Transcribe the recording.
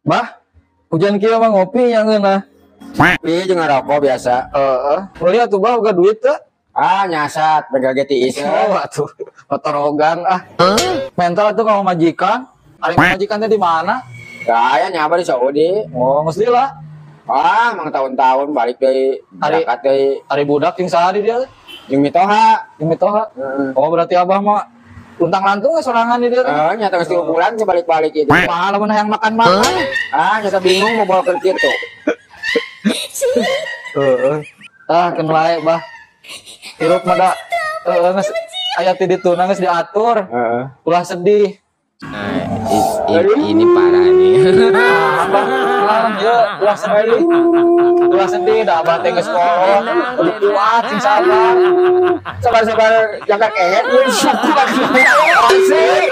Bah, hujan kieu mah ngopi nya ngeunah. Ngopi jeung ngarokok biasa. Heeh. Meuli atuh bah boga duit teu? Ah, nyasat bengkel tiis. Oh, atuh motorogan ah. Mental tuh kalau majikan, ari majikan teh di mana? Gaya nyaba di Saudi. Oh, geus lila. Ah, mang tahun-tahun balik deui, berangkat deui. Ari budak jeung saha di dia? Jeung mitoha. Jeung mitoha. Heeh. Oh, berarti abah mah luntang lantung sorangan di dia. Heeh, nyata geus 3 bulan ge balik-balik itu. Mah lamun hayang makan-makan. Ah, nyata bingung mau bawa ke kitu. Heeh. Ah, keun wae, Bah. Hirup mah da heeh geus aya ti dituna geus diatur. Heeh. Ulah sedih. Nah, ini parah nih. Abah, ulah ya, ulah sedih. Ulah sedih dah abah teh geus kolot, kudu kuat sing sabar. Sabar-sabar jaga kehet, syukur asik.